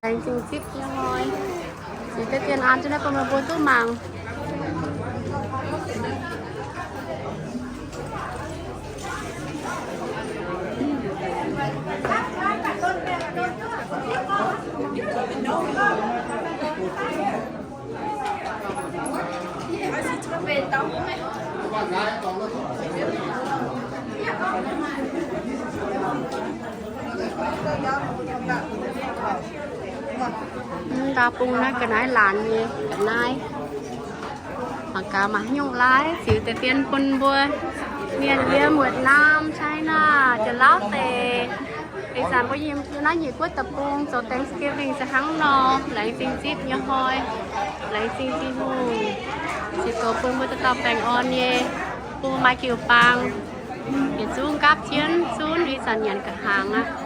Laengz zingh zipv nyei hnoi. Ziux deix dien an jienv naaiv bun meih mbuo duqv mangc. Ndau bung naaiv ga'naaiv laanh nyei ga'naaiv. Mangc gaax maaih haaix nyungc laaix ziux deix dien bun mbuo mienh yiem Vietnam, China, Janx-Laauv deic. Ih zanc mbuo yiem naaiv nyic buotv deic-bung zoux Thanksgiving se hnangv nor, laengz zingh zipv nyei hnoi, laengz zingh Tin-Hungh, ziux goux bun mbuo dauh dauh baengh orn nyei, bun maaih jiu-baang, yietc zungv gapv jienv zunv ih zanc nyanc ga'hnaangx aqv.